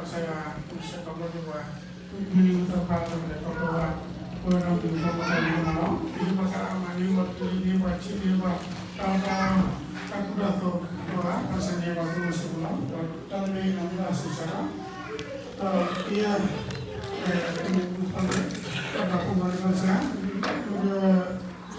ကစၢ်ယွၤ ပကစၢ်ထီၣ်ပှၤဒိၣ်ပှၤ မ့ၢ်လၢပသးပှၢ်လၢပလဲၤထီၣ်ပှၤ ပဝဲဒီးမုၢ်ထီၣ်ပှၤတၢ်မ့ၢ်မးလီၤ. ပဟ့ၣ်ပှၤတၢ်အါမး ဟ့ၣ်ပှၤကလံၤ ဟ့ၣ်ပှၤထံ ဟ့ၣ်ပှၤ တၢ်တၢ် တၢ်ကူတၢ်သိး ပှၤ ဘၣ်ဆၣ်န့ၣ် ပှၤကမၤစၢၤပှၤလီၤ. ဒီးတၢ်တမ့ၢ်အံၤန့ၣ် မ့ၢ်ဘၣ်စံးစၢ်လီၤ. ဒီးကယဲၢ် ပမ့ၢ်ဘူၣ်ဖီလၢ တၢ်ဘၣ်ကူဘၣ်သ့ဘၣ်ဆၢ လၢ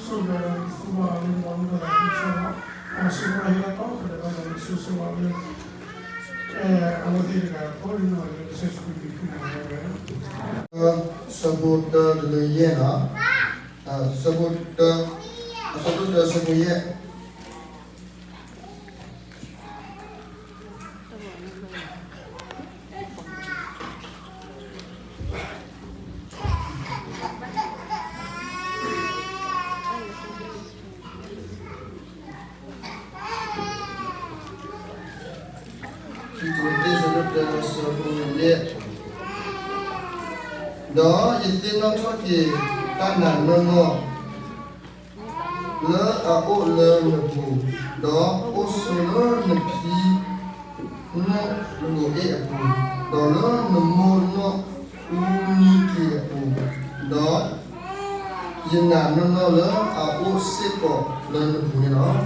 ဆိၣ်ဂ့ၤဒီးသူဘၣ်အီၤလၢပှၤမုၢ်ဒီးသးခုကစီၣ်လီၤ. အဆိၣ်ဂ့ၤဟ့ၣ်လီၤကီး ဒီးဘၣ်ဒီးဆိၣ်ဂ့ၤအီၤလၢ အဝဲသ့ၣ်တဂၤကိးဂၤဒဲးလီၤ. လၢကစၢ်ယ့ၣ်ၡူးခရံာ်မံၤ ဃ့နၤဝဲ ဆၢဖိတၢတုၤလၢယဲၢ်နီၤ, ဆၢဖိတၢ, အဆၢဖိတၢ ဆၢဖိယဲၢ် တံၤသကိးတၢ ဆၢဖိတၢ ဆၢဖိယဲၢ်, ဒီးယသ့ၣ်နီၣ်ထီၣ်က့ၤတၢ်နာ်နီၢ်နီၢ် လၢအအိၣ်လၢနပူၤ, ဒီးအိၣ်ဆိးလၢနဖံ နီၢ်လိၤအ့ၣ်အပူၤ, ဒီးလၢနမိၢ်နီၢ်အူနံက့ၤအပူၤ, ဒီးယနာ်နီၢ်နီၢ်လၢအအိၣ်စ့ၢ်ကီးလၢနပူၤန့ၣ်လီၤ.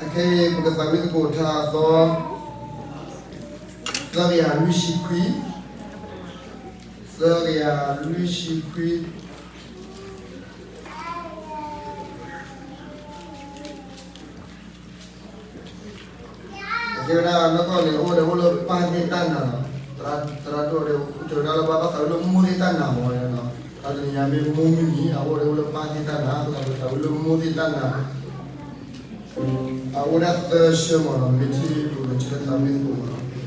အခဲအံၤ ပကသးဝံၣ်သကိးထါအသီ သၢကယၤလွံၢ်ဆံခွံ, သၢကယၤလွံၢ်ဆံခွံ အကဲဝဲဒၣ်နီၢ်ကီၢ်န့ၣ် အိၣ်ဒီးအိၣ်လၢပၢ်သ့ၣ်တၢ်နာ်လီၤ. သရၣ်ဒိၣ်ဒီး အိၣ်တ့ၢ်ဝဲဒၣ်လၢဘၣ်ဘၣ်သးဝံၣ်လၢမိၢ်သ့ၣ်တၢ်နာ်မ့ၢ်ဝဲလီၤ. တၢ်တနံၤညါမ့ၢ်မိၢ်မုၢ်နံၤ အအိၣ်ဒီးအိၣ်လၢပၢ်သ့ၣ်တၢ်နာ် သးဝံၣ်လၢမိၢ်သ့ၣ်တၢ်နာ် အအိၣ်ဒၣ်သၢဆၢမ့ၢ်လီၤ. မ့ၢ်ထံၣ်ပကထံၣ်လၢသးဝံၣ်သကိးမ့ၢ်လီၤ.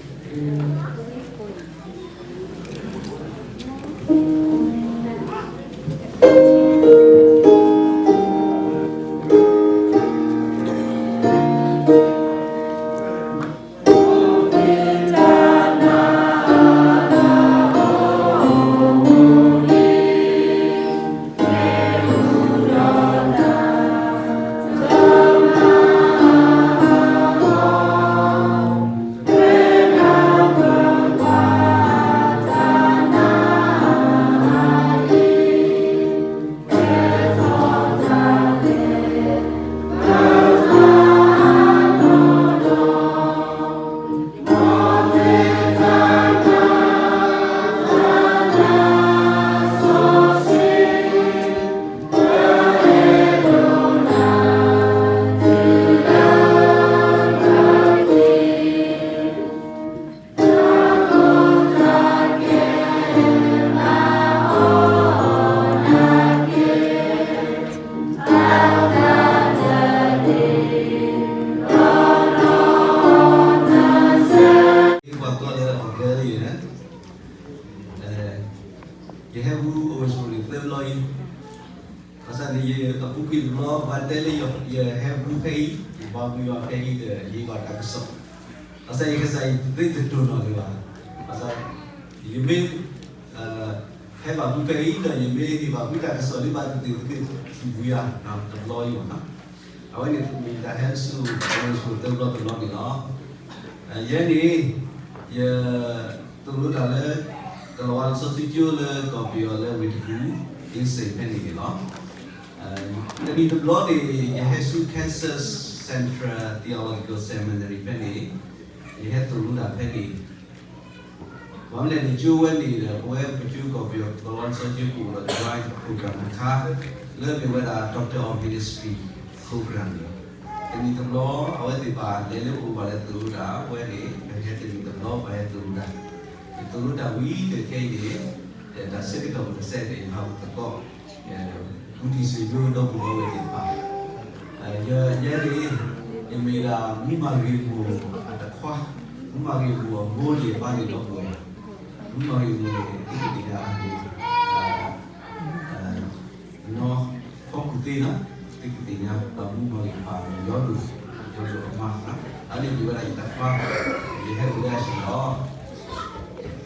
ပှၤသီလၢအကဲလၢယဲ, ယဟဲဘူးအဝဲၡိန့ၣ်သၢဘျီအံၤ, ဘၣ်ဆၣ်န့ၣ် ယအပူၤကွံာ်တဘျီ ပှၤတဲလၢယဟဲဘူးဖဲအံၤ ယဘၣ်မုာ်ယွၤဖဲအံၤဒီး ယဟ့ၣ်ဘၣ်တၢ်ကစီၣ်, ဘၣ်ဆၣ်ယကစၢ်ယတသ့တတိၤနီၢ်လၢၤဘၣ်, ဘၣ်ဆၣ် ယမ့ၢ် ဟဲဘၣ်ဘူးဖဲအံၤဒီး ယမ့ၢ်ဟ့ၣ်ဘၣ်ဘူးတၢ်ကစီၣ်လၢဘၣ်သ့ၣ်သ့ၣ်သ့ၣ်သ့ၣ် ထံၣ်ဘူးယၤ တဘျီအံၤမ့ၢ်နီၤ, အဝဲန့ၣ်မ့ၢ်တၢ်ဟဲဆူအဝဲၡိသၢဘျီတဘျီန့ၣ်လီၤ. ယဲန့ၣ် ယသိၣ်လိတၢ်လၢ ကလီၤဝါလံာ်စီဆှံကၠိလၢကီၢ်ပယီၤလၢဝ့ၢ်တကူၣ် အ့စ့ၣ်ဖဲန့ၣ်န့ၣ်လီၤ. တနံၤတဘျီန့ၣ် ယဟဲဆူ Kansas Central Theological Seminary ဖဲန့ၣ် ယဟဲသိၣ်လိတၢ်ဖဲန့ၣ် ဘၣ်မနုၤလဲၣ်န့ၣ် ကၠိဝဲန့ၣ်ဒီး ပဝဲပကၠိကီၢ်ပယီၤ ကလီၤဝါလံာ်စီဆှံကၠိပူၤဒီး joint program တခါ လၢမ့ၢ်ဝဲဒၣ် Doctor of Ministry program န့ၣ်, တနံၤတဘျီ အဝဲသ့ၣ်တဖၣ်လဲၤလၢပအိၣ်ဘၣ်လဲၤသိၣ်လိတၢ် အဝဲန့ၣ် ပဟဲတနံၤတဘျီ ပဟဲသိၣ်လိတၢ်, ယသိၣ်လိတၢ်ဝံၤဒီးခဲအံၤန့ၣ် တၢ်ဆၢကတီၢ်ပကစဲးန့ၣ် ယဟးအိၣ်သကိး ဘူးတံၢ်စၢၤယိဒီပုၢ်ဒီဝဲၢ်သ့ၣ်တဖၣ်, ယဲန့ၣ် ယမ့ၢ်ဒၣ်မူမၤဂ့ၢ်မိၢ်အတခွါ, မူမၤဂ့ၢ်မိၢ်အမိၢ်န့ၣ် ဘၣ်န့ၣ်ဒီပုၢ်ဝဲၢ်, မူမၤဂ့ၢ်မိၢ်န့ၣ် သုကသ့ၣ်ညါအမ့ၢ် နီၢ်ဖီကူၣ်သ့နီၤ, သုကသ့ၣ်ညါ ဒီးမူမၤဂ့ၢ်ဖးန့ၣ် ယီၤဒိၣ်, ယီၤဒိၣ်အမါ, အန့ၣ်မ့ၢ်ဝဲဒၣ်ယတခွါ, ယဟဲအိၣ်လၢအဟံၣ်လီၤ.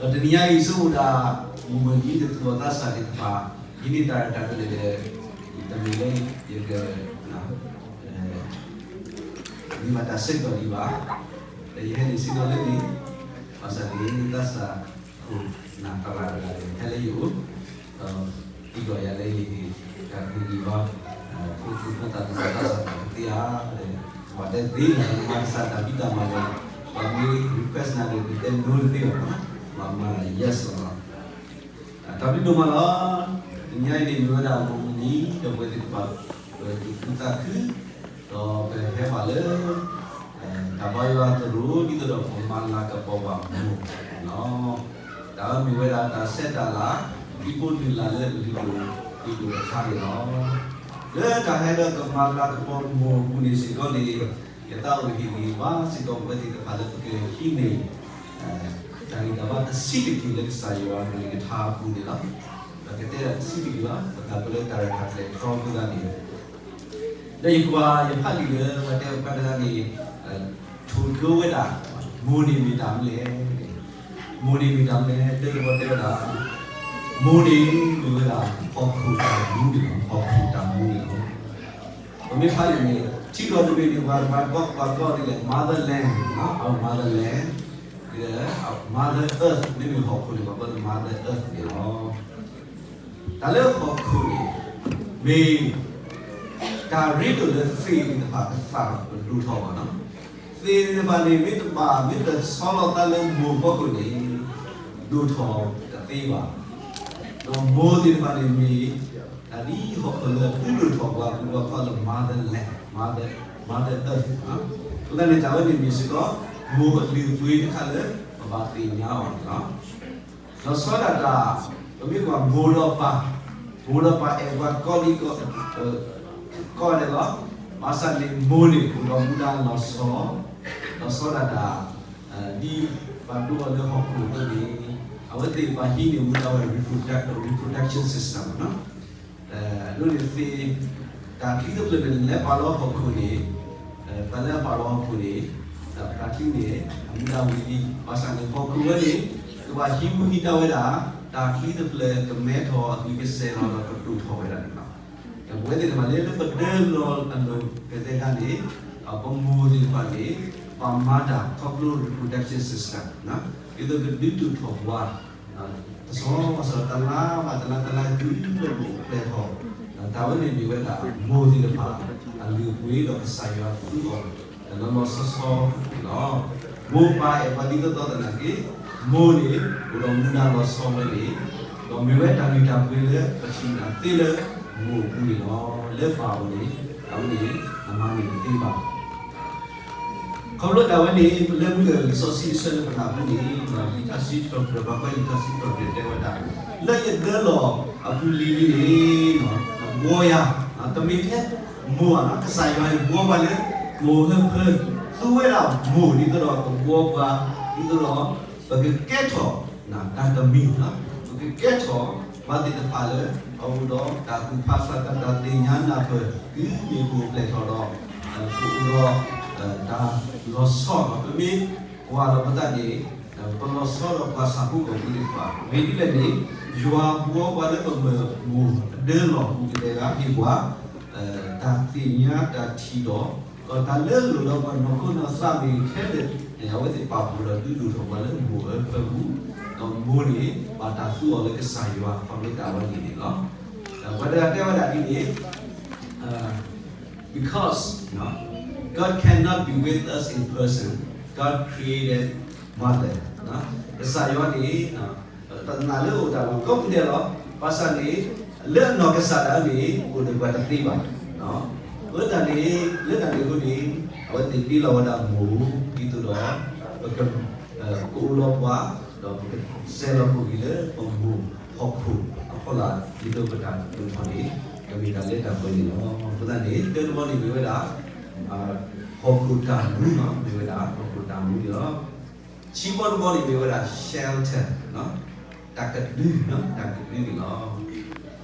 ဒီးတနံၤညါအံၤ ဆိကမိၣ်ဒၣ် မုၢ်မုၢ်နံၤ တသူၣ်ဘီၣ်သးစၢ်သ့ၣ်တဖၣ် ဟံးန့ၢ်တၢ်ရဲၣ်တၢ်ကျဲၤဒီး တမ့ၢ်လၢယက မ့ၢ်ဘၣ်တၢ်ဆၢကတီၢ်ဒံးဘၣ်, ဒီးယဟဲန့ၣ်ဆ့ၣ်နီၤလၢန့ၣ်, ဘၣ်ဆၣ်န့ၣ် ဘၣ်ဆၣ် အဃိ နၤသရၣ်တဂၤန့ၣ် ဟဲလၢယအိၣ် ဒီးသံကွၢ်ယၤလၢယဟ့ၣ်တၢ်ကူၣ်န့ၢ်ဘၣ် ဖိသၣ်ဖိသၣ်သရၣ်ဘၣ်ဆၣ်သနာ်က့ဧါ, ပှၤတဲသ့လီၤ မၤကစၢ်တၢ်ဖံးတၢ်မၤန့ၣ် ပှၤမ့ၢ် request နၤန့ၣ် နတဲ no တသ့ဘၣ်, မၤမၤ yes လီၤ. တၢ်ဘျုးဒိၣ်မးလီၤ. တနံၤအံၤန့ၣ် မ့ၢ်ဝဲဒၣ်မိၢ်မုၢ်နံၤ ဒီးပဝဲသ့ၣ်တဖၣ် ပသူၣ်ခုသးခု ဒီးပဟဲဘၣ်လၢ တၢ်ဘါယွၤသရိာ် ဒ်သိးဒီးပကမၤလၤကပီၤဘၣ်မိၢ်န့ၣ်လီၤ. တၢ်အံၤမ့ၢ်ဝဲဒၣ်တၢ်ဆဲးတၢ်လၤ ဒ်ဖိဒုၣ်လၢ်လၢအလုၢ်ဒိၣ်ဒ်ဒိၣ်တခါန့ၣ်လီၤ. လၢတၢ်ဟဲလၢကမၤလၤကပီၤမိၢ်အပူၤန့ၣ်စ့ၢ်ကီးန့ၣ် ယသးအိၣ်ဟ့ၣ်ဂံၢ်ဘါစ့ၢ်ကီးပဝဲသ့ၣ်တဖၣ်လၢပကဟံးန့ၢ် တၢ်ဂံၢ်တၢ်ဘါတဆံးတက့ၢ်လၢကစၢ်ယွၤအကလုၢ်ကထါအပူၤန့ၣ်လီၤ. ပကတဲတဆံးတက့ၢ်လီၤ ပသးပလၢတၢ်ရဲၣ်တၢ်ကျဲၤတြီဖိသတးန့ၣ် ဒီးယကွၢ်ယဖးလံာ်လၢပှၤတဲအီၤဖဲတဂၤန့ၣ် ထိၣ်ကၢဝဲဒၣ် မိၢ်န့ၣ်မ့ၢ်တၢ်မနုၤလဲၣ်. မိၢ်န့ၣ်မ့ၢ်တၢ်မနုၤလဲၣ် တၢ်တဘီတဲဝဲဒၣ် မိၢ်န့ၣ်မ့ၢ်ဝဲဒၣ် ဟီၣ်ခိၣ်တၢ်မူန့ၣ်လီၤ ဟီၣ်ခိၣ်တၢ်မူန့ၣ်လီၤ. ပမ့ၢ်ဖးလံာ်န့ၣ် ထံကီၢ်တဘ့ၣ်န့ၣ် ပှၤပှၤကိးပှၤကိးဒ်လဲၣ် motherland, our motherland, ဒီး mother earth မ့မ့ၢ်ဟီၣ်ခိၣ်န့ၣ် ပှၤကိးလၢ mother earth န့ၣ်လီၤ. တၢ်လၢဟီၣ်ခိၣ်န့ၣ် မ့ၢ် တၢ်ရ့ဒိၣ်လၢသ့ၣ်သ့ၣ်တဖၣ်ကသၣ်ထီၣ်ကဒိၣ်ထီၣ်ဘၣ်နီၤ. သ့ၣ်သ့ၣ်တဖၣ်န့ၣ် မ့ၢ်တဘၣ် မ့ၢ်တဆီလီၤသးလၢမိၢ်ဖီခိၣ်န့ၣ် ဒိၣ်ထီၣ်တသ့ဘၣ်. ဒီးမိၢ်သ့ၣ်တဖၣ်န့ၣ်မ့ၢ် တၢ်ဒ်ဟီၣ်ခိၣ်လၢအဒုးဒိၣ်ထီၣ်ပှၤ ပှၤကိးလၢ motherland, mother, mother earth အဃိသတးန့ၣ် တၢ်ဝဲန့ၣ်မ့ၢ်စ့ၢ်ကီး မိၢ်အလုၢ်အပှ့ၤတခါလၢ ပဘၣ်သ့ၣ်ညါအီၤန့ၣ်လီၤ. လီၤဆီဒၣ်တၢ် ပမ့ၢ်ကွၢ်မိၢ်ဒီးပၢ်, မိၢ်ဒီးပၢ်အဲၣ်ပှၤကိးဒ် ကိးဂၤဒဲးလီၤ. ဘၣ်ဆၣ်န့ၣ်မိၢ်န့ၣ် အိၣ်ဒီးမူဒါလီၤဆီ, လီၤဆီဒၣ်တၢ် ဒ်ပှၤဒိးအီၤလၢဟီၣ်ခိၣ်အသိးန့ၣ် အဝဲသ့ၣ်ပှၤဟံးန့ၢ်မူဒါဝဲ reproduct, reproduction system န့ၣ်လီၤ. အဒိန့ၣ်သ့ၣ် တၢ်ချံတဖျၢၣ်န့ၣ် လဲၤပာ်လီၤဟီၣ်ခိၣ်န့ၣ်, တၢ်လၢအပာ်လီၤဟီၣ်ခိၣ်န့ၣ် တၢ်ချံန့ၣ် အမူဒါဝံၤလံ. ဘၣ်ဆၣ်န့ၣ် ဟီၣ်ခိၣ်ဝဲန့ၣ် ကဘၣ်ဟံးမူဟံးဒါဝဲဒၣ် တၢ်ချံတဖျၢၣ်ကမဲထီၣ်အဂံၢ်ကစဲးလီၤဒီး ကဒိၣ်ထီၣ်ဝဲဒၣ်န့ၣ်လီၤ. ပဝဲသ့ၣ်တဖၣ်လၢပဒၢလီၤအလိၤကသ့ၣ်တဖၣ်န့ၣ် ပမိၢ်သ့ၣ်တဖၣ်န့ၣ် ဘၣ်မၤတၢ်ခီဖျိ reproduction system ဒ်သိးကဒုးဒိၣ်ထီၣ်ပှၤ တဆီဆီတလါဘၣ်တလါတလါ ဒုးလၢပအိၣ်ဖျဲၣ်ထီၣ်, တၢ်ဝဲန့ၣ်မ့ၢ်ဝဲဒၣ်မိၢ်သ့ၣ်တဖၣ် အလုၢ်အပှ့ၤဒီးကစၢ်ယွၤသူအီၤ လီၤလီၤဆီဆီန့ၣ်လီၤ. မိၢ်ပၢ်အဲၣ်ပှၤဒ်သိးသိးသနာ်က့ မိၢ်န့ၣ် အိၣ်ဒီးမူဒါလီၤဆီဝဲန့ၣ်, ဒီးမ့ၢ်ဝဲတၢ်ဂံၢ်တၢ်ဘါလၢပထံၣ်န့ၢ်သ့လၢမိၢ်အပူၤန့ၣ်လီၤ. လၢပၢ်အပူၤန့ၣ် တၢ်ဝဲန့ၣ် နမၤန့ၢ်တသ့ဘၣ်. ခီဖျိတၢ်ဝဲန့ၣ် လၢမုၢ်လၢ်လံာ်စီဆှံအဆၢလၢပနၢ်ဟူန့ၣ် လံာ်စီဆှံကီၢ်ပှၤကွဲးလံာ်စီဆှံကီၢ်ပှၤတဲဝဲဒၣ် လၢယဒၢလီၤအပူၤလံၤလံၤန့ၣ် ဘှီယၤ, တမ့ၢ်ထဲမိၢ်ဧါ, ကစၢ်ယွၤန့ၣ်ဘှီပှၤလၢ မိၢ်ဟၢဖၢ, သူဝဲဒၣ်မိၢ်ဒ်သိးဒီးကဘှီပှၤ ဒ်သိးဒီး ပကကဲထီၣ်တၢ်တမံၤ, ပကကဲထီၣ်ပှၤသ့ၣ်တဖၣ်လၢ အအိၣ်ဒီးတၢ်သူၣ်ဖးဆး တၢ်သ့ၣ်ညါနၢ်ပၢၢ် တုၤမ့ၢ်ပအိၣ်ဖျဲၣ်ထီၣ်ဒီး ပအိၣ်ဒီးတၢ်လီၤဆီဒီး ပမ့ၢ်ကွၢ်ဒီးပသးန့ၣ် ပလီၤဆီဒီးပှၤဆၣ်ဖိကီၢ်ဖိသ့ၣ်တဖၣ် မ့ၢ်ဒ်လဲၣ်န့ၣ် ယွၤဘှီပှၤလၢပမၢၢ်မိၢ်အဒၢလီၢ်ပူၤကတဲဂၤ ဟ့ၣ်ပှၤ တၢ်သ့ၣ်ညါတၢ်ထံၣ်ဒီး ဒီးတၢ်လၢလိၣ်ဒီးပှၤနီၢ်ခိနီၢ်သးမ့ၢ်ခဲလၢာ်န့ၣ် အဝဲသ့ၣ်ပာ်ဖှိၣ်ဒီးဒုးဒိၣ်ထီၣ်ပှၤလၢမိၢ်အၢဖၢပူၤ, ဒီးမိၢ်န့ၣ် ဘၣ်တၢ်သူအီၤလၢကစၢ်ယွၤ ခီဖျိတၢ်ဝဲန့ၣ်န့ၣ်လီၤ. ဒီးပှၤတဂၤတဲဝဲဒၣ်ဒ်န့ၣ် because God cannot be with us in person, God created mother. ကစၢ်ယွၤန့ၣ် တနာ်လၢအိၣ်တၢ်လီၢ်ကိးပူၤဒဲးလီၤ. ဘၣ်ဆၣ်န့ၣ် လၢအနီၢ်ကစၢ်ဒၣ်န့ၣ် အိၣ်ဒီးပှၤတသ့ဘၣ်. အဃိသတးန့ၣ် လၢတၢ်န့ၣ်အဃိန့ၣ် အဝဲသ့ၣ်တ့လီၤဝဲဒၣ်မိၢ် ဒ်သိးဒီး ပက ကအိၣ်လီၤပှၤ ဒီးပကစဲးလီၤပဂံၢ်လၢပမိၢ်ဟီၣ်ခိၣ်အဖီလာ် ဒ်သိးပတၢ်ဒိၣ်ထီၣ်န့ၣ် ကမ့ၢ်တၢ်လၢတၢ်ပှဲၤန့ၣ်လီၤ. အဃိသတးန့ၣ် တၢတဘီန့ၣ်မ့ၢ်ဝဲဒၣ် ဟီၣ်ခိၣ်တၢ်မူလီၤ. မ့ၢ်ဝဲဒၣ်ဟီၣ်ခိၣ်တၢ်မူန့ၣ်လီၤ. ခံဘီတဘီန့ၣ်မ့ၢ်ဝဲဒၣ် shelter တၢ်ကဒု, တၢ်ကဒုန့ၣ်လီၤ. တဘျီ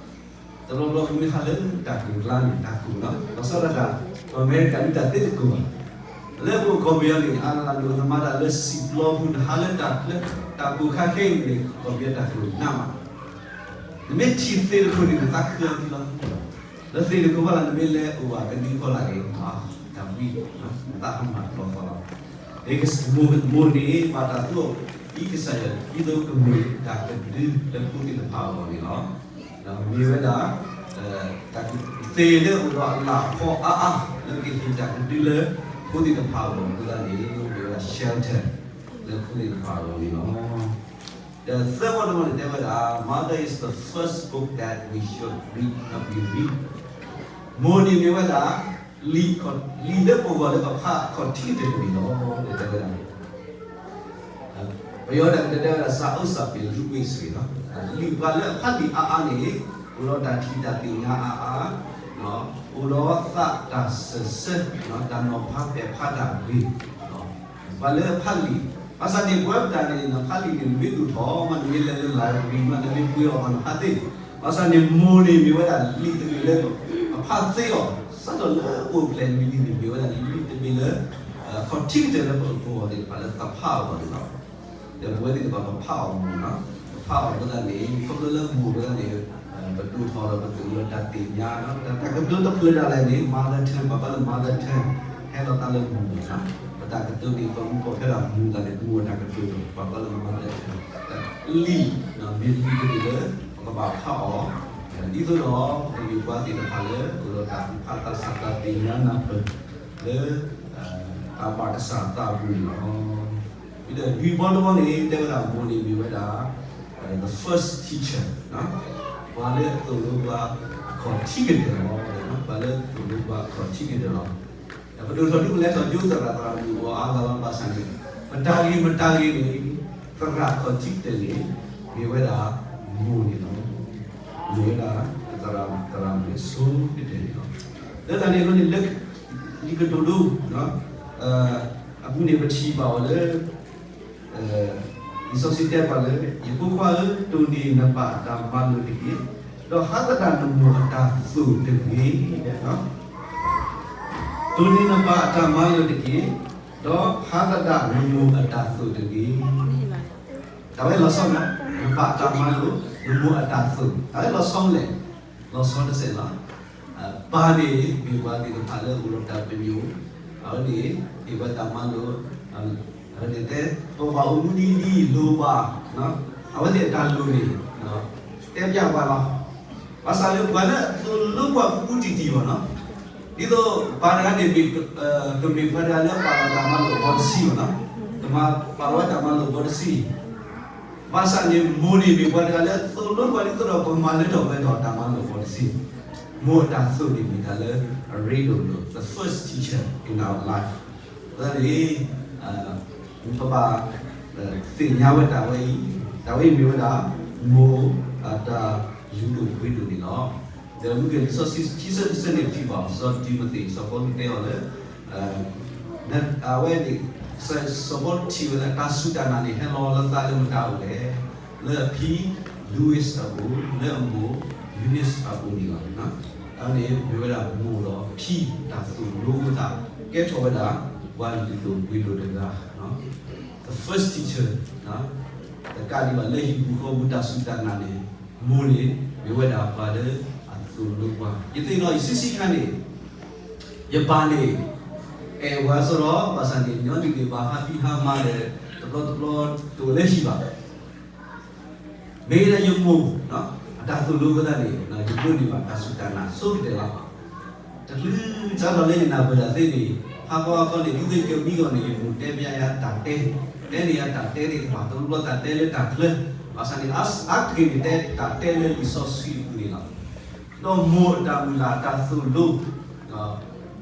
ဘျီပမ့ၢ်ဟးလၢတၢ်ကိၢ်ကျါန့ၣ် တၢ်ကိၢ်လီၤ. လီၤဆီဒၣ်တၢ် အမဲရကၤဒုးတၢ်သ့တကိးဘၣ်. လၢပအိၣ်ကီၢ်ပယီၤန့ၣ် အလၤလိာ်နမၤတၢ်လၢစံာ်ပျီပူၤ နဟးလၢတၢ်လၢတၢ်ကိၢ်ခါခဲအံၤန့ၣ် ကီၢ်ပယီၤတၢ်ကိၢ်နးမး. နမ့ၢ်ထံၣ်သ့တခိၣ်န့ၣ် နသးခုအီၤလီၤ. လၢသ့တကိးဘၣ်လၢနမ့ၢ်လဲၤအိၣ်ဘၣ်ကဒုဖီလာ်န့ၣ် တၢ်ဝံၣ် နသးဟးမၤတဘျီဃီလီၤ. မိၢ်, မိၢ်န့ၣ် ဘၣ်တၢ်သူအီၤ ဒ်ကစၢ်ယွၤ ဒ်သိးကမ့ၢ်တၢ်ကဒုလၢဖိသ့ၣ်တဖၣ်အဂီၢ်န့ၣ်လီၤ. မ့ၢ်ဝဲဒၣ် သ့ၣ်လၢအိၣ်ဒီးအလၣ်အဖီအါအါ လၢကဟ့ၣ်တၢ်ကဒုလၢဖိသ့ၣ်တဖၣ်အဂီၢ်အဃိသတးန့ၣ် မ့ၢ်ဝဲဒၣ် shelter လၢဖိသ့ၣ်တဖၣ်အဂီၢ်န့ၣ်လီၤ. ဒီးသၢဝီတဝီန့ၣ် တဲဝဲဒၣ် Mother is the first book that we should read, that we read. မိၢ်န့ၣ်မ့ၢ်ဝဲဒၣ် လံာ်, လံာ်လၢပဂီၢ်လၢပဖးအခီၣ်ထံးကတၢၢ်န့ၣ်လီၤ တဲဝဲဒၣ်. ပယီၤတၢ်ကတၢၢ်တဲဝဲဒၣ် စာအုပ်စာပေလူ့အခွင့်အရေးလီၤ. လံာ်ပှၤလၢအဖးလံာ်အါအါန့ၣ် အိၣ်ဒီးတၢ်ထံၣ်တၢ်သ့ၣ်ညါအါအါ, အိၣ်ဒီးသးတၢ်စၢၢ်ဆၢ, တၢ်နီၤဖးပဲာ်ဖးတၢ်ဂ့ၤ, ပှၤလၢအဖးလံာ်, ဘၣ်ဆၣ်န့ၣ် ပဝဲပတၢ်န့ၣ် နဖးလံာ်န့ၣ် နမ့ၢ်သူၣ်ထီၣ်မး နမ့ၢ်လဲၤလၢ library မး နမ့ၢ်ပှ့ၤအီၤမး နဖးသ့. ဘၣ်ဆၣ်န့ၣ် မိၢ်န့ၣ်မ့ၢ်ဝဲဒၣ်လံာ်တမ့ၢ်လၢ အဖးသ့အီၤ စးထီၣ်လၢအိၣ်ဖျဲၣ်နံၤန့ၣ် မ့ၢ်ဝဲဒၣ်လံာ်တမ့ၢ်လၢ အခီၣ်ထံးကတၢၢ်လၢပကအိၣ်အီၤသ့ၣ်တဖၣ်လၢပဖးအီၤန့ၣ်လီၤ. ဒီးပဝဲသ့ၣ်တဖၣ်ပဖးအီၤမ့ၢ်နီၤ, ပဖးအီၤအဃိသတးန့ၣ် ခီဖျိလၢမိၢ်အဃိသတးန့ၣ် ပဒိၣ်ထီၣ်ဒီးပသူၣ်လီၤတၢ်သ့ၣ်ညါနီၤ, တၢ်ကတိၤတဖျၢၣ်ဒၣ်လဲာ်န့ၣ် mother tongue ပှၤကိးလၢ mother tongue ဟဲလီၤသးလၢမိၢ်နီၤ, ပတၢ်ကတိၤန့ၣ် ပမူကီၢ်ဖဲဒၣ်မိၢ်သးန့ၣ် မိၢ်တၢ်ကတိၤ ပှၤကိးလၢ mother tongue လံာ် မ့ၢ်လံာ်တမ့ၢ်လၢ ပကဘၣ်ဖးအီၤ, ဒ်သိးဒီး ပမ့ၢ်ပှၤသ့ၣ်တဖၣ်လၢ အိၣ်ဒီးတၢ်သူၣ်ဖးသးစၢ် တၢ်သ့ၣ်ညါနၢ်ပၢၢ်လၢ တၢ်ဘၣ်ကစၢ်သးအပူၤန့ၣ်လီၤ. ဒီးလွံၢ်ဘီတဘီန့ၣ် တဲဝဲဒၣ်မိၢ်န့ၣ်မ့ၢ်ဝဲဒၣ် the first teacher ပှၤလၢအသိၣ်လိပှၤအခီၣ်ထံးကတၢၢ်လီၤ. ပှၤလၢအသိၣ်လိပှၤအခီၣ်ထံးကတၢၢ်လီၤ. ဒီးပဒိၣ်ထီၣ်ဒ်ပလဲၤထီၣ်ကၠိသရၣ် သရၣ်မုၣ်အိၣ်အါဂၤလီၤ ဘၣ်ဆၣ်န့ၣ် မတၤဂ့ၤမတၤဂ့ၤန့ၣ် သရၣ်အခီၣ်ထံးကတၢၢ်န့ၣ် မ့ၢ်ဝဲဒၣ်မိၢ်န့ၣ်လီၤ. မ့ၢ်ဝဲဒၣ်သရၣ်, သရၣ်မုၣ်အဆိကတၢၢ်န့ၣ်လီၤ. လၢတၢ်န့ၣ်အဃိန့ၣ် လၢလံာ်ကတိၤဒိ အပူၤန့ၣ် ပထံၣ်ဘၣ်အီၤလၢ လံာ်စီဆှံတဲပှၤလၢ ယဖိခွါဧၢ, တိၢ်န့ၢ်နပၢ်အတၢ်မၤလိာ်တက့ၢ်, ဒီးဟးသဒၣ်နမိၢ်အတၢ်သိၣ်တဂ့ၤ. တိၢ်န့ၢ်နပၢ်အတၢ်မၤလိာ်တက့ၢ်, ဒီးဟးသဒၣ်နမိၢ်အတၢ်သိၣ်တဂ့ၤ. တၢ်ဝဲလီၤဆီနီၤ, နပၢ်အတၢ်မၤလိာ်, နမိၢ်အတၢ်သိၣ်, တၢ်ဝဲလီၤဆီလဲၣ်, လီၤဆီတစဲးလီၤ. ပၢ်န့ၣ် မ့ၢ်ပှၤသ့ၣ်တဖၣ်လၢအိၣ်ဒီးတၢ်ပညိၣ်, အဝဲန့ၣ် ဟ့ၣ်ဝဲတၢ်မၤလိာ်, အဝဲန့ၣ်တဲ ပဘၣ်အိၣ်မူဒ်အံၤဒ်အံၤ လိၣ်ဘၣ်, အဝဲသ့ၣ်အတၢ်လိၣ်န့ၣ် တဲပျးပှၤလီၤ. ဘၣ်ဆၣ်လၢပှၤလၢအသိၣ်လိပှၤကူကူတံၢ်တံၢ်ဘၣ်နီၤ, ဒ်သိးပၢ်တဂၤန့ၣ် ကမ့ၢ်ပှၤတဂၤလၢပာ်လီၤတၢ်မၤလိာ်အဘီတဆံဘၣ်နီၤ, ကမၤပာ်လီၤဝဲတၢ်မၤလိာ်အဘီတဆံ ဘၣ်ဆၣ်န့ၣ် မိၢ်န့ၣ်မ့ၢ်ပှၤတဂၤလၢသိၣ်လိပှၤဒ်သိးဒီးပမၤလၢထီၣ်ပှဲၤထီၣ်တၢ်မၤလိာ်အဘီတဆံ, မိၢ်အတၢ်သိၣ်န့ၣ်မ့ၢ်တၢ်လၢအရ့ဒိၣ်လိာ်, the first teacher in our life. အဃိသတးန့ၣ် ပဘၣ်သ့ၣ်ညါဝဲတၢ်ဝဲအံၤ, တၢ်ဝဲအံၤမ့ၢ်ဝဲဒၣ် မိၢ်အတၢ်လုၢ်ဒိၣ်ပှ့ၤဒိၣ်န့ၣ်လီၤ. ဒီးမ့ၢ်ဂ့ၢ်လံာ်စီဆှံခံဆၢတဆၢန့ၣ် ပထံၣ်ဘၣ် စီၤတံၤမသ့း စီၤပီလူးတဲအီၤလၢ အဝဲန့ၣ် စီၤပီလူးထံၣ်ဝဲလၢတၢ်စူၢ်တၢ်နာ်န့ၣ် ဟဲလီၤလၢသးလၢမတၤအိၣ်လဲၣ်, လၢအဖံ Lois အအိၣ်, လၢအမိၢ် Eunice အအိၣ်န့ၣ်လီၤ. အဝဲန့ၣ်မ့ၢ်ဝဲဒၣ်မိၢ်ဒီးဖံတၢ်သိၣ်လိအသး ကဲထီၣ်ဝဲဒၣ် ပှၤလုၢ်ဒိၣ်ပှ့ၤဒိၣ်တဂၤ the first teacher တကးဒံးဘၣ်လၢဟံၣ်ပူၤဃီပူၤတၢ်စူၢ်တၢ်နာ်န့ၣ် မိၢ်န့ၣ် မ့ၢ်ဝဲဒၣ်ပှၤလၢအသိၣ်လိပှၤ. ယသ့ၣ်နီၣ် ယဆံးဆံးခါန့ၣ် ယပၢ်န့ၣ် အဲၣ်ပှၤစ့ၢ်ကီး ဘၣ်ဆၣ်န့ၣ် ညီနုၢ်န့ၣ် ဘၣ်ဟးဖံးဟးမၤဒီး တဘျီတဘျီတအိၣ်လၢဟံၣ်ဘၣ်. မ့ၢ်လၢယမိၢ် အတၢ်သိၣ်လိအဃိသတးန့ၣ် ယဒိးန့ၢ်ဘၣ်တၢ်စူၢ်တၢ်နာ်ဆိကတၢၢ်လီၤ. တချုးစးထီၣ်လၢယနၢ်ပၢၢ်တၢ်သ့န့ၣ် ဟါခီဟါခီန့ၣ် ဒ်သိးယကမံဂီၢ်န့ၣ် ယမိၢ်တဲပျးယၤတၢ်တဲ, တဲန့ၢ်ယၤတၢ်တဲသ့ၣ်တဖၣ် တဘျီဘျီတၢ်တဲလၢတၢ်ချၢ, ဘၣ်ဆၣ်န့ၣ် အါတက့ၢ်န့ၣ် တဲတၢ်တဲလၢလံာ်စီဆှံအပူၤန့ၣ်လီၤ. ဒီးမိၢ်အတၢ်မုၢ်လၢ်အတၢ်သိၣ်လိ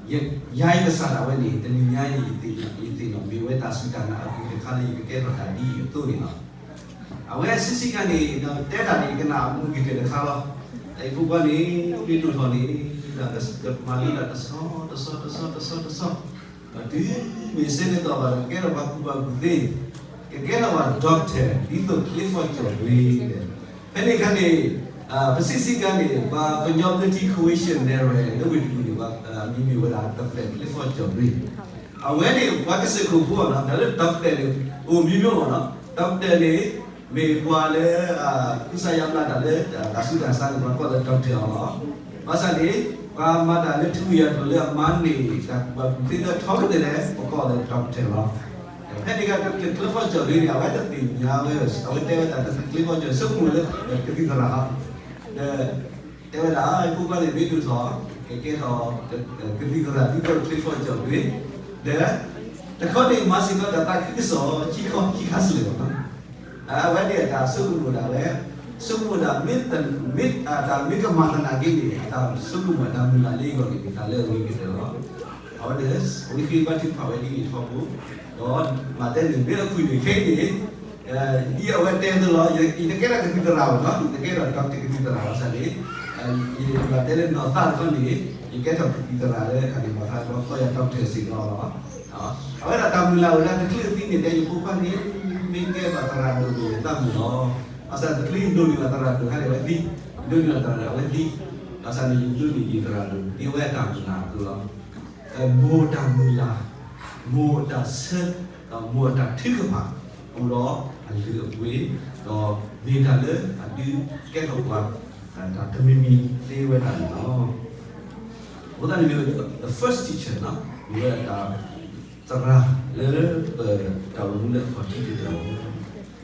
ယၤယကစၢ်ဒၣ်ဝဲန့ၣ် တနံၤညါအံၤ ယသ့ၣ်နီၣ် ယသ့ၣ်နီၣ်မ့ၢ်ဝဲတၢ်စူၢ်တၢ်နာ်အဂ့ၢ်တခါလၢယကကဲထီၣ်တၢ်ဒ်အံၤအသိးန့ၣ်လီၤ. အဝဲဆံးဆံးခါန့ၣ် တဲတၢ်န့ၣ် ယကနၣ်အမုာ်ကတၢၢ်တခါလီၤ. ယဖိခွါန့ၣ် မ့ၢ်ဒိၣ်ထီၣ်န့ၣ် မၤလိတၢ်တဆီတဆီတဆီတဆီတဆီ တုၤမ့ၢ်ဆဲးန့ၣ်သီၣ်ဘၣ် ကကဲထီၣ်ပှၤကူၣ်ဘၣ်ကူၣ်သ့, ကကဲထီၣ်ပှၤ doctor ဒ်သိး Clifford ကၠီၣ်ဘြ့ၣ် ဖဲန့ၣ်အခါန့ၣ် ပဆံးဆံးခါန့ၣ် ပှၤကညီဘျၢထံ Croatian န့ၣ် လၢဝ့ၢ်တကူၣ်န့ၣ် ပှၤမံၤမ့ၢ်ဝဲဒၣ် doctor Clifford ကၠီၣ်ဘြ့ၣ်. အဝဲန့ၣ် ပှၤကစၢၢ်ခိၣ်ဖိအီၤနီၤ တၢ်လၢ doctor န့ၣ် အိၣ်မံၤမံၤမ့ၢ်နီၤ doctor န့ၣ် မ့ၢ်ပှၤလၢ ကူစါယါဘျါတၢ်လၢ တၢ်ဆူးတၢ်ဆါန့ၣ် ပှၤကိးလၢ doctor အီၤလီၤ. ဘၣ်ဆၣ်န့ၣ် ပှၤမၤတၢ်လၢထူဝံၤယွၤထူၣ်လၢအမၤန့ၢ်တၢ်ကူၣ်ဘၣ်ကူၣ်သ့လၢထီကတၢၢ်န့ၣ် ပကိးလၢ doctor လီၤ. ဖဲန့ၣ်ကတၢၢ်ကျဲၤဖီကၠီၣ်ဒုန့ၣ် အဝဲတသ့ၣ်ညါဝဲ အဝဲတဲဝဲဒၣ်တၢ်ကျဲၤဖီကၠီၣ် ဆိကမိၣ်လၢကသံၣ်သရၣ်လီၤ. ဒီး တဲဝဲဒၣ် ဖိခွါန့ၣ် မ့ၢ်ဒိၣ်ထီၣ် ကကဲထီၣ် ကသံၣ်သရၣ် ဒ်သိးကျဲၤဖီကၠီၣ်ဒု ဒီး တခီန့ၣ် မၤစ့ၢ်ကီးတၢ်သးခုကစီၣ် ခံခါခံခါစ့ၢ်ကီးလီၤ. အဝဲန့ၣ်အတၢ်ဆိကမိၣ်ဒၣ်ဝဲ ဆိကမိၣ်ဒၣ် မ့ၢ်တၢ်မ့ၢ်ကမၣ်သနာ်က့န့ၣ် အတၢ်ဆိကမိၣ်အတၢ်မုၢ်လၢ်လၢအဂီၢ်န့ၣ် မ့ၢ်တၢ်လၢအဂ့ၤကတၢၢ်လီၤ. အဝဲန့ၣ် အဝဲဃ့ဘါထုကဖၣ်ဝဲဒ်န့ၣ်ထီဘိ ဒီးမၤတဲန့ၣ် မ့ၢ်အဖုၣ်န့ၣ်ခဲအံၤန့ၣ် ဒ်အဝဲတဲအသိးလီၤ. ယတကဲထီၣ်ကသံၣ်သရၣ်ဘၣ်နီၤ, ယတကဲထီၣ် doctor ကသံၣ်သရၣ်ဘၣ်ဆၣ်န့ၣ် ယဘၣ်တဲလၢနီၢ်သးတခီန့ၣ် ယကဲထီၣ်ကသံၣ်သရၣ်လၢအခါန့ၣ် ဘၣ်ဃးဒီးကီၢ်ယၤ doctor စ့ၢ်ကီးလီၤ. အဝဲဒၣ်တၢ်မုၢ်လၢ်အိၣ်လၢတချုးအသံန့ၣ် တဲယဖိခွါန့ၣ် မ့ၢ်ကဲဘၣ်သရၣ်ဒိၣ်န့ၣ် ယသးမုာ်လီၤ. ဘၣ်ဆၣ်တချုးယဒိးန့ၢ်ဘၣ်သရၣ်ဒိၣ်ခါန့ၣ် အဝဲသံ, ဒိးန့ၢ်ဘၣ်သရၣ်ဒိၣ်အဝဲသံ, ဘၣ်ဆၣ်န့ၣ် ယဒိးန့ၢ်ယသရၣ်ဒိၣ် ဒ်အဝဲအတၢ်မုၢ်လၢ်အသိးလီၤ. မိၢ်တၢ်မုၢ်လၢ်, မိၢ်တၢ်ဆၢ, ဒီးမိၢ်အတၢ်ထုကဖၣ် အိၣ်ဒီးအလုၢ်အပှ့ၤ, ဒီးမ့ၢ်တၢ်လၢအဒုးကဲထီၣ်ပှၤ တၢ်တမံၤမံၤသ့ဝဲဒၣ်န့ၣ်လီၤ. အဃိသတးန့ၣ် the first teacher လီၤ, မ့ၢ်ဝဲဒၣ်တၢ်သရၣ်လၢပတၢ်အိၣ်မူလၢအခီၣ်ထံးတဖၣ်လီၤ.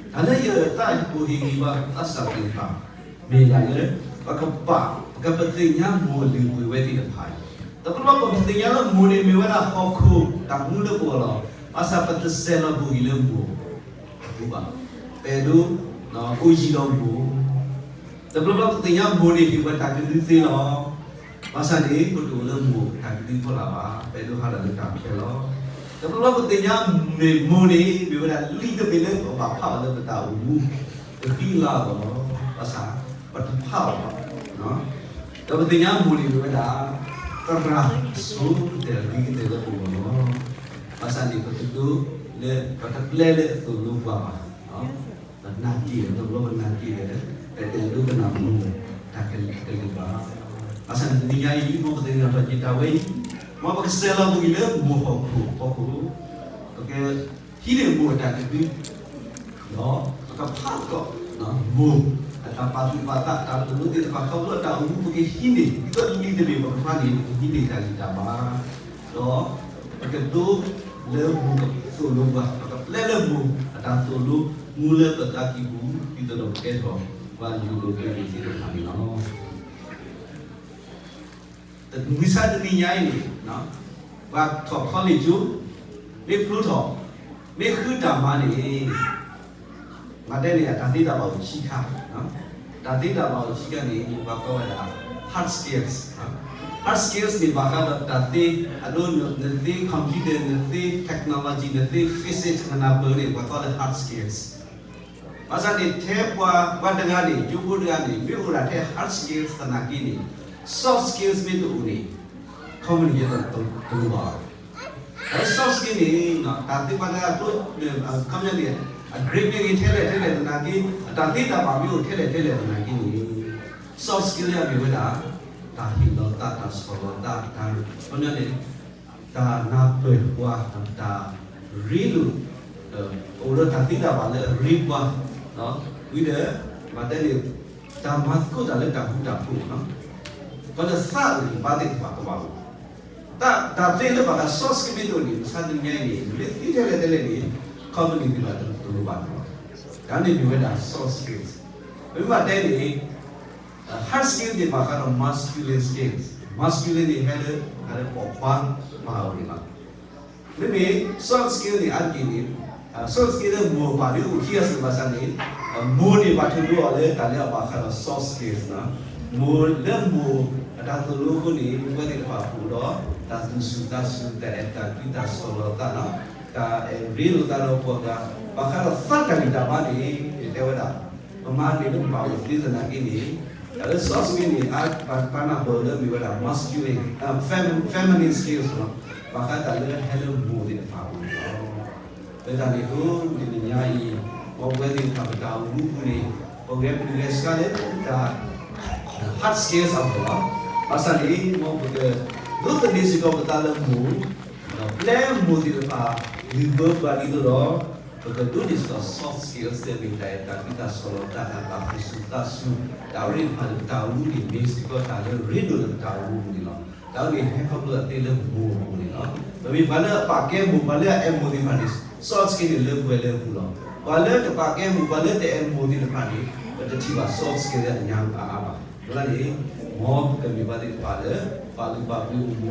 တၢ်လၢယသးအိၣ်ဟ့ၣ်ဂံၢ်ဘါသးစၢ်သ့ၣ်တဖၣ် မ့ၢ်ဒၣ်လၢ ပကပာ် ပကပသ့ၣ်ညါမိၢ်လုၢ်ပှ့ၤဝဲသ့ၣ်တဖၣ်အံၤ, တဘျီဘျီပသ့ၣ်ညါလၢမိၢ်န့ၣ်မ့ၢ်ဝဲဒၣ်ဟီၣ်ခိၣ်တၢ်မူလၢပဂီၢ်လီၤ. ဘၣ်ဆၣ်ပတဆဲးလီၤပဂံၢ်လၢမိၢ်အပူၤဘၣ်. ပအဲၣ်ဒိး အိၣ်ယံၤဒီးမိၢ် တဘျီဘျီပသ့ၣ်ညါမိၢ်န့ၣ် ဟ့ၣ်ပှၤတၢ်ကဒုသ့လီၤ. ဘၣ်ဆၣ်န့ၣ် ပတအိၣ်လၢမိၢ်တၢ်ကဒုဖီလာ်ဘၣ်, ပအဲၣ်ဒိးဟးထီၣ်လၢတၢ်ဖျဲလီၤ. တဘျီဘျီပသ့ၣ်ညါမ့ၢ်မိၢ်န့ၣ် မ့ၢ်ဝဲဒၣ်လံာ်တဘ့ၣ်လၢပဘၣ်ဖးအီၤလၢပတၢ်အိၣ်မူ တဃံလၤအဂီၢ်လီၤ. ဘၣ်ဆၣ် ပတဖးအီၤဘၣ်. ဒီးပသ့ၣ်ညါမိၢ်န့ၣ်မ့ၢ်ဝဲဒၣ် သရၣ်အဆိကတၢၢ်အဂ့ၤကတၢၢ်လၢပဂီၢ်လီၤ. ဘၣ်ဆၣ်န့ၣ် ပတဒိးလၢ ပတပျဲလၢအသိၣ်လိပှၤဘၣ်. ပနာ်က့ၤဒီး တဘျီပနာ်က့ၤဒီး ပတအဲၣ်ဒိးပနၢ်ပူၤ တၢ်ကလုၢ်ဘၣ်. ဘၣ်ဆၣ်န့ၣ်တနံၤညါအံၤ မ်ပသ့ၣ်နီၣ်ထီၣ်က့ၤတၢ်ဝဲအံၤ, မ်ပကဆဲးလီၤပဂံၢ်လၢမိၢ်ဟီၣ်ခိၣ်အဖီခိၣ်, ပကဟံးန့ၢ်မိၢ်အတၢ်ကဒု ဒီးပကဖးထီၣ် မိၢ်အတၢ်ပာ်သူၣ်ပာ်သး တၢ်သိၣ်လိသ့ၣ်တဖၣ် ခီဖျိတၢ်အိၣ်မူပကဟံးန့ၢ် ဒ်သိးလံာ်တဘ့ၣ်ပကဖးန့ၣ် ပကဟံးန့ၢ်တၢ်ဂံၢ်တၢ်ဘါ ဒီးပကဒိးလၢမိၢ်အသိၣ်လိပှၤ, ပကပျဲလၢမိၢ်အတၢ်သိၣ်လိမူလၢပသးကံၢ်ပူၤ ဒ်သိးဒီးပကဲထီၣ်ပှၤလုၢ်ဒိၣ်ပှ့ၤဒိၣ်သ့ၣ်တဖၣ်န့ၣ်လီၤ. မုၢ်ဆါတနံၤညါအံၤန့ၣ် ပှၤထီၣ် college ကၠိ မ့ၢ်ဖျိထီၣ် မ့ၢ်ဃုတၢ်မၤန့ၣ် မၤတဲန့ၣ် အတၢ်သ့တၢ်ဘၣ်အိၣ်ခံခါ, တၢ်သ့တၢ်ဘၣ်အိၣ်ခံခါန့ၣ် ပှၤကိးဝဲဒၣ် hard skills, hard skills န့ၣ် ဘၣ်ဃးဒီးတၢ်သ့ အဒိ နသ့ computer နသ့ technology နသ့ physics နနၢ်ပၢၢ်န့ၣ် ပှၤကိးလၢ hard skills. ဘၣ်ဆၣ်န့ၣ် ထဲပှၤ ပှၤတဂၤန့ၣ် ကၠိဖိတဂၤန့ၣ် မ့ၢ်အိၣ်ဒၣ်ထဲ hard skills သနာ်က့န့ၣ် soft skills မ့ၢ်တအိၣ်န့ၣ် company တလိၣ်ဘၣ်. အဝဲ soft skill န့ၣ် တၢ်သ့ပှၤတဂၤအကျိ ခီပညီန့ၣ် အ grade မ့ၢ်ဂ့ၤထဲလဲၣ်ထဲလဲၣ်သနာ်က့ အတၢ်သ့တၢ်ဘၣ်မ့ၢ်အိၣ်ထဲလဲၣ်ထဲလဲၣ်သနာ်က့န့ၣ် soft skill အမ့ၢ်ဝဲဒၣ် တၢ်ဟ့ၣ်လီၤသး တၢ်ဆီၣ်လီၤသး တၢ် ခီပညီန့ၣ် တၢ်နၢ်ပၢၢ်ပှၤ တၢ်ရ့လိာ် အိၣ်ဒီးတၢ်သ့တၢ်ဘၣ်လၢအရ့ပှၤ ဝံၤဒီး မၤတဲန့ၣ် တၢ်မၤသကိးတၢ်လၢတၢ်ဃူတၢ်ဖိးနီၤ ပှၤလၢသးအိၣ်န့ၣ်ဘၣ်သ့ၣ်တဖၣ်ကဘၣ်အိၣ် တၢ်သ့လၢဘၣ်ဃး soft skill မ့ၢ်တအိၣ်န့ၣ် မုၢ်ဆါတနံၤညါအံၤန့ၣ် မ့ၢ်သ့ထဲလဲၣ်ထဲလဲၣ်န့ၣ် company သ့ၣ်တဖၣ်တလိၣ်ဘၣ်န့ၣ်လီၤ. တၢ်န့ၣ်မ့ၢ်ဝဲဒၣ် soft skills ပမ့ၢ်ဘၣ်တဲန့ၣ် hard skill န့ၣ် ဘၣ်ဃးဒီး masculine skills, masculine န့ၣ် ဟဲလၢ ဟဲလၢပိာ်ခွါ ဘၣ်အိၣ်န့ၣ်လီၤ. မ့မ့ၢ် soft skill န့ၣ် အါတက့ၢ်န့ၣ် soft skill လၢမိၢ်ပၢ်ဒ်အိၣ်ခံဂၤစ့ၢ်ကီးဘၣ်ဆၣ်န့ၣ် မိၢ်န့ၣ်ဘၣ်ထုးဒိအီၤလၢတၢ်လၢအဘၣ်ဃးဒီး soft skills နီၤ. မိၢ်လၢမိၢ်အတၢ်သိၣ်လိအဃိန့ၣ် ပဝဲသ့ၣ်တဖၣ်အိၣ်ဒီး တၢ်သူၣ်ဆူၣ်သးဆူၣ် တၢ်အဲၣ်တၢ်ကွံ တၢ်ဆီၣ်လီၤသးနီၤ တၢ်အဲၣ်ရ့လိာ်သးဒီးပှၤဂၤ ဘၣ်ဃးဒီးသးတၢ်ဂံၢ်တၢ်ဘါန့ၣ် တဲဝဲဒၣ် ပမၤန့ၢ်လၢပဘၣ်အိၣ်သ့သနာ်က့န့ၣ် တၢ်လၢ soft skill န့ၣ် အါပာ်နၢ်ပၢၢ်လၢမ့ၢ်ဝဲဒၣ် masculine, feminine skills လီၤ. ဘၣ်ဃးတၢ်လၢဟဲလၢမိၢ်သ့ၣ်တဖၣ်အပူၤန့ၣ်လီၤ. လၢတၢ်န့ၣ်အဃိ တနံၤညါအံၤ မ်ပဝဲသ့ၣ်တဖၣ်ပတၢ်အိၣ်မူပူၤန့ၣ် ပဂဲၤပူၤဂဲၤဆှါလၢတၢ် hard skills အပူၤလီၤ. ဘၣ်ဆၣ်န့ၣ် မ်ပကဒိးသန့ၤစ့ၢ်ကီးပသးလၢမိၢ် ဒီးပျဲမိၢ်သ့ၣ်တဖၣ် လုၢ်ဘၢပှၤဒ်သိးဒီး ပကဒိးန့ၢ်စ့ၢ်ကီး soft skills သ့ၣ်မ့ၢ်တၢ်အဲၣ်တၢ်ကွံ တၢ်ဆီၣ်လီၤသး တၢ်သူၣ်ဆူၣ်သးဆူၣ် တၢ်အရ့တဖၣ်လၢပတၢ်အိၣ်မူန့ၣ် မ့ၢ်စ့ၢ်ကီးတၢ်လၢအရ့ဒိၣ်လၢပတၢ်အိၣ်မူပူၤန့ၣ်လီၤ. တၢ်န့ၣ်ဟဲခီဖျိသးသ့လၢမိၢ်အပူၤန့ၣ်လီၤ. ပမ့ၢ်ပှၤလၢအပာ်ကဲမိၢ် ပှၤလၢအအဲၣ်မိၢ်သ့ၣ်တဖၣ်န့ၣ် soft skill န့ၣ်လၢပှဲၤလၢပူၤလီၤ. ပှၤလၢတပာ်ကဲမိၢ် ပှၤလၢတအဲၣ်မိၢ်သ့ၣ်တဖၣ်န့ၣ် ပတထံၣ်ဘၣ် soft skill လၢအညါအါအါဘၣ်. အဃိန့ၣ် မ်ပကမ့ၢ်ပှၤသ့ၣ်တဖၣ်လၢ ပာ်လုၢ်ပာ်ပှ့ၤအိၣ်မိၢ်,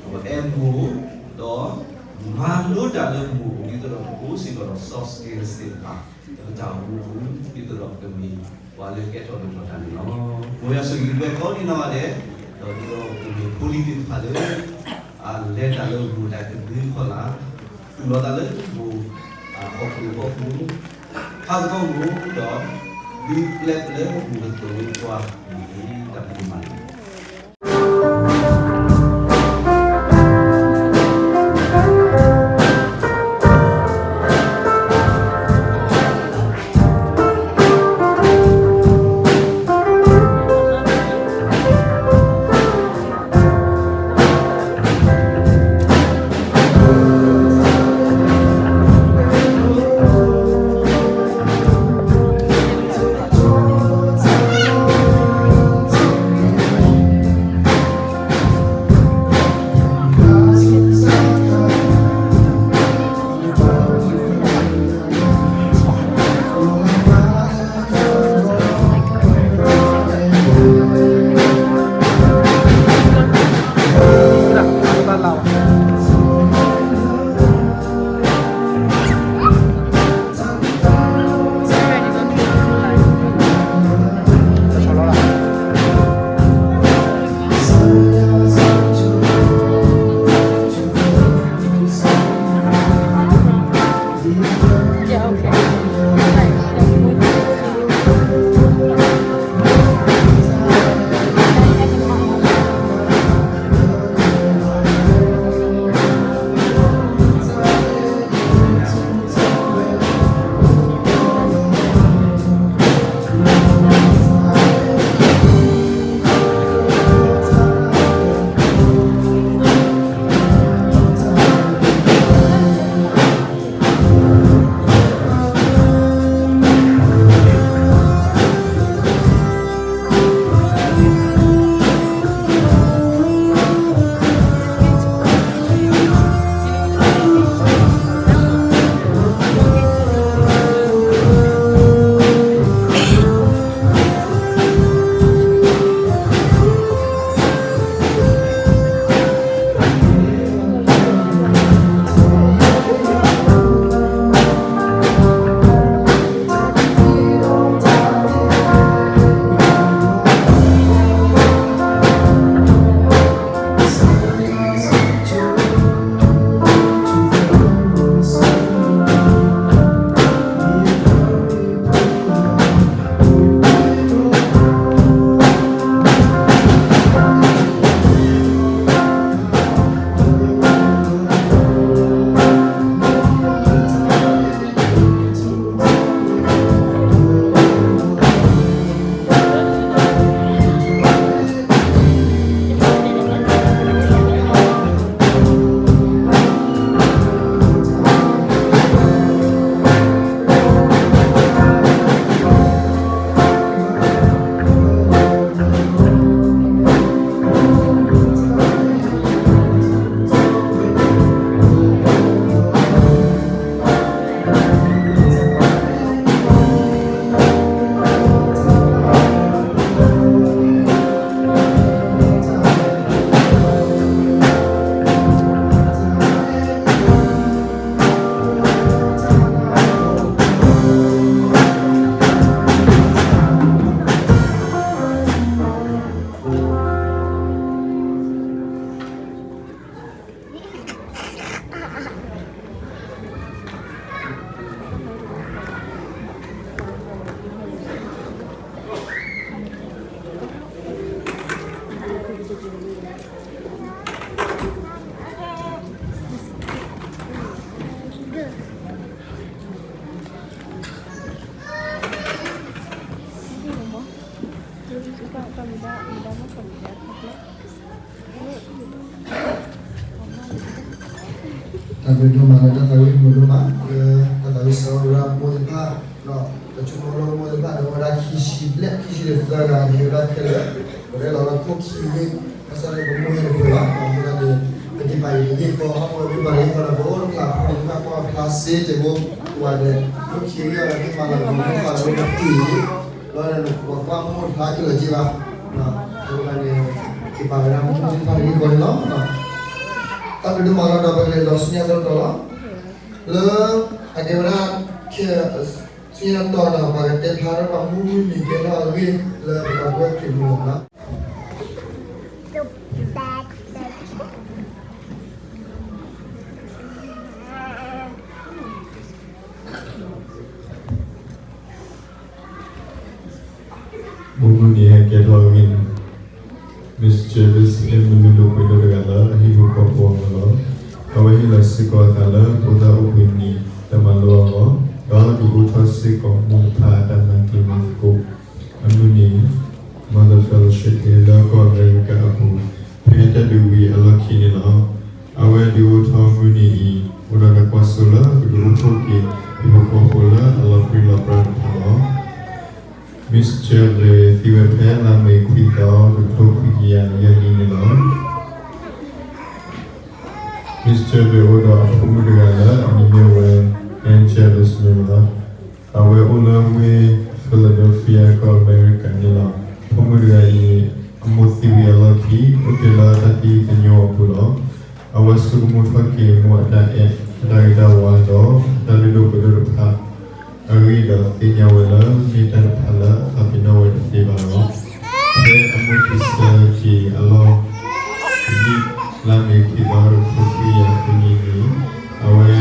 အဲၣ်မိၢ်, ဒီး မၤလိတၢ်လၢမိၢ်အပူၤ ဒ်သိးဒီးပကအိၣ်စ့ၢ်ကီးဒီး soft skill သ့ၣ်တဖၣ် လၢပတၢ်အိၣ်မူအပူၤ ဒ်သိးဒီးပကမ့ၢ်ပှၤလၢကဲထီၣ်လိၣ်ထီၣ်တၢ်န့ၣ်လီၤ. မ်ယွၤဆိၣ်ဂ့ၤပှၤကိးဒံနီၢ်ဂၤဒဲး, ဒီးဒ်သိးပကမ့ၢ်ဖိလံၤသ့ၣ်တဖၣ်လၢ အလဲၤတၢ်လၢမိၢ်တၢ်ကဒုအဖီလာ်, သူၣ်လီၤသးလၢမိၢ်အဟီၣ်ခိၣ်အဖီခိၣ်, ဖးသကိးမိၢ်ဒီး ဒုးပျဲပလၢမိၢ်ကသိးလၢပှၤန့ၣ် တၢ်မနုၤမးန့ၣ် တၢ်ဘျုးဒိၣ်မးလၢတၢ်သးဝံၣ် မုာ်ဒိၣ်မး လၢတၢ်သးဝံၣ်စရီမိၢ်သ့ၣ်တဖၣ်, ဒီးတၢ်ဆိကမိၣ်လၢမိၢ်သ့ၣ်တဖၣ် ဒီးဝဲဒၣ်ခံဆံဘျဲၣ် ခံဆံဒီးသၢဂၤ ဟ့ၣ်ဝဲဒၣ်ခဲလၢာ်, ပဝဲဒၣ်လီၤလၢခိၣ်ခံဝ့ၢ် ကစၢ်လၢပမူဟဲတပှဲၤဘၣ်, အဃိသတးန့ၣ် ပက့ၤပာ်အံၤတဂ့ၢ်ကီ ဟီၣ်ခိၣ်ဝဲၢ်ပှၤတဂ့ၢ်ကီဒီး ပအိၣ်တကျးဖိန့ၣ် ဘၣ်ကွၢ်ဖျါစ့တၢ်ဘိ ပှၤဒီး မ့ၢ်ခံဂ့ၢ်အီၤဒီး မ့ၢ်မၤလၤကပီၤမ့ၢ်မၤလၤကပီၤတက့ၢ်, ဘျီဒီး ပှၤကွၢ်မူတဖျါကလၢာ်က့ဘၣ်, အဃိသတးန့ၣ် က့ၤပာ်ဝဲဒၣ်မူဟဲတဖၣ်တဂ့ၢ်ကီန့ၣ်လီၤ. တၢ်ဘျုးဒိၣ်မးလီၤဒီး ပကလဲၤဒီးဆူညါတတီၤလီၤ. လၢ အကဲဝဲဒၣ် ဆူညါတတီၤဒီး ပှၤကတဲဖျါထီၣ်ပှၤမူမုၢ်နံၤကဲထီၣ်အဂ့ၢ်လၢပတၢ်ကွဲခရံာ်မူလီၤ. မုၢ်မုၢ်နံၤဟဲကဲထီၣ်အဂ့ၢ်န့ၣ် Miss Jarvis မ့ၢ်မနုၤဒိၣ်ပှ့ၤဒိၣ်တဂၤလၢအဟံၣ်ဖိဃီဖိအဂီၢ်လီၤ. အဝဲဟ့ၣ်လီၤစ့ၢ်ကီးအသးလၢဖိသၣ်အိၣ်ဘှံးနံၤတၢ်မၤလိအဂီၢ်, ဒီးဒုးအိၣ်ထီၣ်စ့ၢ်ကီးမိၢ်တဖၣ်အတၢ်မၤက့ၤမၤသကိး အမုၢ်နံၤ Mother Fellowship Day လၢကီၢ်အမဲရကၤအပူၤ ဖဲတၢ်ဒုးဝံၤအလီၢ်ခံန့ၣ်လီၤ. အဝဲဒုးအိၣ်ထီၣ်မုၢ်နံၤအံၤ အိၣ်ဒီးတၢ်ကွၢ်စိလၢကဒုးအိၣ်ဖှိၣ်က့ၤ ဟံၣ်ဖိဃီဖိလၢအလီၤပြံလီၤပြါတဖၣ်လီၤ. Miss Jarvis သံဝဲဖဲလါမ့ၤခွံသီ တကထိခွံကယၤယဲၢ်နံၣ်န့ၣ်လီၤ. Miss Jarvis အိၣ်ဒီးအဖိမုၣ်တဂၤလၢအမံၤမ့ၢ်ဝဲ Ann Jarvis န့ၣ်လီၤ. အဝဲအိၣ်လၢဝ့ၢ် Philadelphia ကီၢ်အမဲရကၤန့ၣ်လီၤ. ဖိမုၣ်တဂၤအံၤ အမိၢ်သံဝံၤအလီၢ်ခံ အိၣ်တ့ၢ်လၢတၢ်သံသညိအပူၤလီၤ. အဝဲဆိကမိၣ်ထီၣ်က့ၤမိၢ်အတၢ်အဲၣ် အတၢ်ဂ့ၤတၢ်ဝါဒီး အတၢ်လုၢ်ဒိၣ်ပှ့ၤဒိၣ်တဖၣ် အဂ့ၢ်ဒီးသ့ၣ်ညါဝဲလၢ မ့ၢ်တၢ်တဖၣ်လၢအသးပ့ၤနီၣ်ဝဲတသ့ဘၣ်လီၤ. ဖဲအမုၢ်တဆၢက့ၤအလီၢ် တနံၣ် လါမ့ၤခွံသီ တကထိခွံကယၤဃုနံၣ်န့ၣ် အဝဲ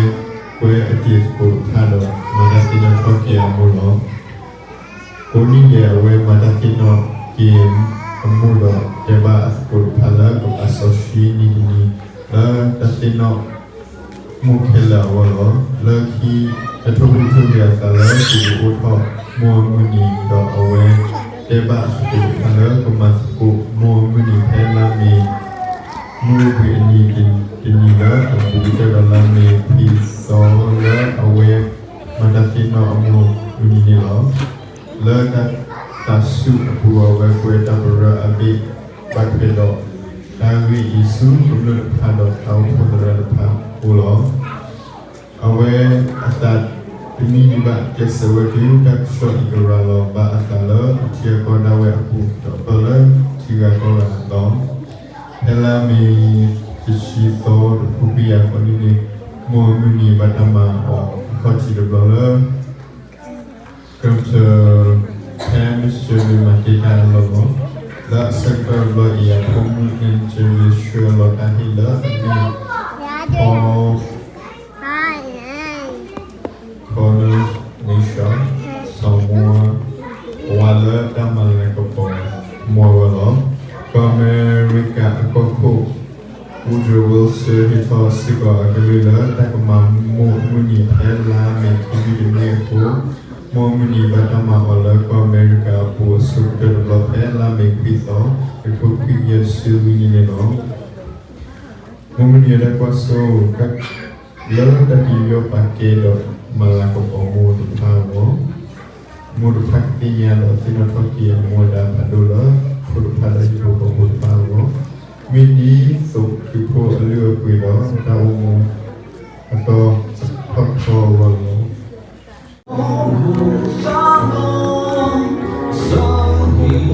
ကွဲအတံၤသကိးတဖၣ်ဒီး မၤတၢ်သ့ၣ်နီၣ်ထီၣ်က့ၤအမိၢ်လီၤ. ကိးနံၣ်ဒဲး အဝဲမၤတၢ်သ့ၣ်နီၣ်က့ၤအမိၢ်ဒီး တဲဘၣ်အသကိးတဖၣ်လၢ ကဘၣ်စီဆှံနံၤတနံၤ လၢတၢ်သ့ၣ်နီၣ် မိၢ်ခဲလၢာ်အဂီၢ်လီၤ. လၢခံ တၢ်ထိၣ်ဟူးထိၣ်ဂဲၤအသးလၢ ကဒုးအိၣ်ထီၣ်မိၢ်အမုၢ်နံၤဒီး အဝဲတဲဘၣ်အသကိးတဖၣ်လၢ ကမၤသကိးမိၢ်အမုၢ်နံၤဖဲလါမ့ၤ မုၢ်အိၣ်ဘှံးအနံၤတနံၤလၢအဘူးကတၢၢ်ဒီး လါမ့ၤခွံသီလၢအဝဲမၤတၢ်သ့ၣ်နီၣ်အမိၢ်အမုၢ်နံၤန့ၣ်လီၤ. လၢတၢ်သးဆူၣ်အပူၤ အဝဲကွဲတၢ်ပရၢအဘ့ၣ်ဘၣ်ထွဲဒီး တၢ်ဂ့ၢ်အံၤဆူကမျၢၢ်တဖၣ်ဒီးတၢ်အိၣ်ဖှိၣ်သရၣ်တဖၣ်အအိၣ်လီၤ. အဝဲအသးတမံဒံးဘၣ် ကျဲးစၢးဝဲတုၤ တၢ်ကဆှီအံၤကရၤလီၤဘၣ်အသးလၢ အထံအကီၢ်ဒၣ်ဝဲအပူၤ ဒီးပၢၢ်လၢထံဂၤကီၢ်ဂၤအသီ ဖဲလါမ့ၤတဆံသီ တကထိခွံကယၤဃိးနံၣ်န့ၣ် မိၢ်အမုၢ်နံၤဘၣ်တၢ်မၤအီၤအခီၣ်ထံးတဘျီလၢ ကၢၢ်ဖျၢၣ် ဖဲ Miss Jarvis မၤတ့ၢ်တၢ်အလီၢ်လီၤ. လၢအဆၢကတီၢ်တဘျီအံၤ အဖိမုၣ် Ann Jarvis ဆှၢလီၤတၢ်ဟ့ၣ်လၢအမ့ၢ် Paul Cornish Nation စီၤမိၢ် ပဝဲလၢတၢ်မၤလၤကပီၤမိၢ်အဂီၢ်လီၤ. ကီၢ်အမဲရကၤအကီၢ်ခိၣ် Woodrow Wilson ဟ့ၣ်ထီၣ်စ့ၢ်ကီးအကလုၢ်လၢ တၢ်ကမၤမိၢ်အမုၢ်နံၤဖဲလါမ့ၤခံနွံတနွံအဃိ မိၢ်အမုၢ်နံၤဘၣ်တၢ်မၤအီၤလၢကီၢ်အမဲရကၤအပူၤအဆိကတၢၢ်တဘျီဖဲလါမ့ၤခွံသီ တကထိခွံကယၤတဆံလွံၢ်နံၣ်န့ၣ်လီၤ. မိၢ်မုၢ်နံၤအတၢ်ကွၢ်စိ လၢတၢ်ယူးယီၣ်ပာ်ကဲဒီးမၤလၤကပီၤမိၢ်တဖၣ်အဂီၢ်, မိၢ်တဖၣ်ကသ့ၣ်ညါဒီးသ့ၣ်နီၣ်ထီၣ်က့ၤအမူအဒါဖးဒိၣ်လၢ ဖိတဖၣ်ဒီးဟံၣ်ဖိဃီဖိတဖၣ်အဂီၢ်, မ့ၢ်ဒ်သိးခရံာ်ဖိအလုၢ်အပှ့ၤဒီးတၢ်အိၣ်မူ အတီထီၣ်ထီအ